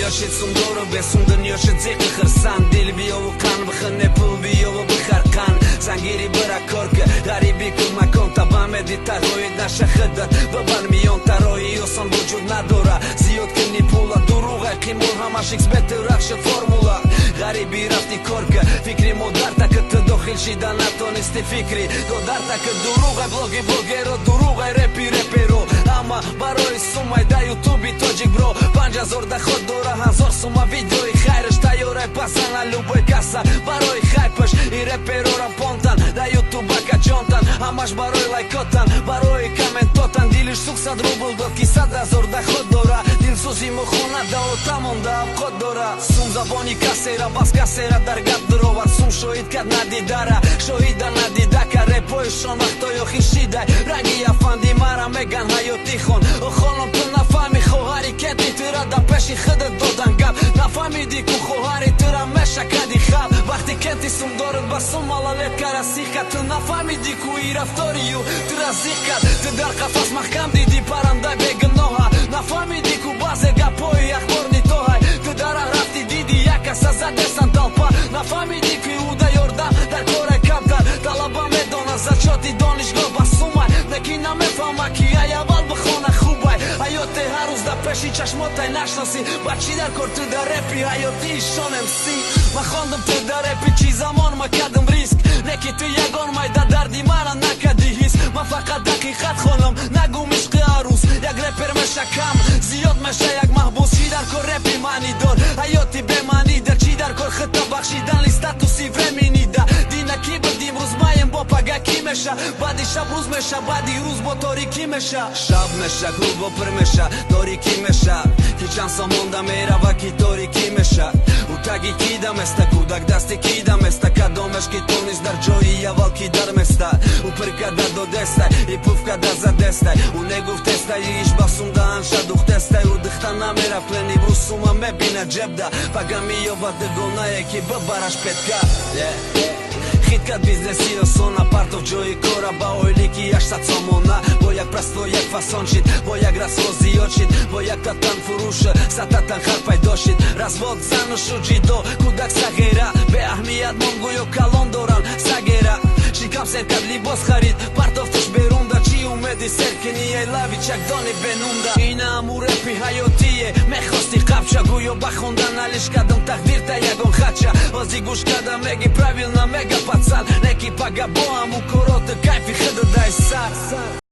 Дунё шид сумдору бесум, дунё шид зиқи хирсан. Дил биёву қан бихине, пул биёву бихар қан. Зангири бира корка, ғариби ку макон таба меди тағоид наша хидат. Бабан миён тарои осон вуҷуд надора. Зиёд кини пула, дуруғай қимор ҳамаш xbet рахши формула. Ғариби рафти корка, фикри модарта ки ту дохил шида натонисти фикри. Додарта ки дуруғай блоги блогеро, дуруғай репи реперо. Ҳама барои сумай да ютуби тоҷик бро. 5000 доход дора, 1000 сума видеои хайраш тайёрай пасана любой каса. Барои хайпаш и реперора понтан, да ютубака ҷонтан. Ҳамаш барои лайкотан, барои комментотан. Дилиш сух 100 рубл дод ки 100 000 доход дора. Дилсӯзи мо хона да отамонда авқот дора. Сум забони касера, бас касера дар гап дуровар. Сум шоҳид кад надидара, шоҳида надида ка репоишон вақтои охир шидай. Ранги афанди мара меган ҳаётӣ хон. О хонум, ту нафаҳми хоҳари кети тура да пеши худат додан гап. Нафаҳмиди ку хоҳари тура мешакади хаб. Вақти кенти сум дорад ба сум малалет кара сих кад. Ту нафаҳмиди ку и рафторию тура зиқ кад. Ту дар қафас маҳкам диди паранда бегуноҳа. Нафаҳмиди ку баъзе гапҳои ахбор нитоҳай. Ту дара рафти диди як каса задесан толпа. Нафаҳмиди ки ӯ да ёрдам дар кора камтар. Талаба медона зачёти донишгоҳ ба сумай. Лекин намефаҳма ки ай аввал бихона хубай. Ҳаёте ҳар рӯз дар пеши чашмотай нашноси. Ба чӣ дар кор ту дар репи ҳаёти ишон МС? Ман хондам ту дар репи чӣ замон ма кардам риск. Не ки ту ягон майда дарди мара накарди ҳис. Ман фақат дақиқат хонам, нагум ишқи арӯз. Як репер меша кам, зиёд меша як маҳбус. Чӣ дар кор репи маънидор, ҳаёти бемаънида? Чӣ дар кор хита бахшидани статуси временный да? Дина ки буд, имрӯз маем, бо пага кӣ меша? Баъди шаб рӯз меша, баъди рӯз бо торикӣ меша. Шаб меша, клубо пир меша, торикӣ меша. Ки чанд сомонда мерава, ки торикӣ меша. Ӯ таги ки даместа, кӯдак дасти ки даместа. Кадомеш ки тонист дар ҷои аввал ки дарместа. Ӯ пир када додестай, и пуф када задестай. Ӯ негуфтестай, иш ба сумдаанша духтестай. Ӯ дихта намерафт, лен имрӯз сума мебина ҷебда. Пага меёбад дугонае ки бибараш петка. Хит кад бизнеси осона, партов ҷои кора ба ойлики 800 сомона. Бо як простой як фасон шид, бо як расво зиёд шид, бо як татан фурӯш сататан хар пайдо шид. Развод, занушу ҷидо, кӯдак сағира. Беаҳамият мон гӯё калон доран сагера. Шикам сер кард, либос харид, партофташ берунда. Чӣ умеди сер кини, эй лавичак дони бенунда? Инааму репи ҳаётие мехости қапча. Гӯё ба хондан алиш кардам тақдирта ягон хача. Ҳози гӯш кардам меги правильно мега пацан. Неки пага бо ҳаму короти кайфи худа дай сар.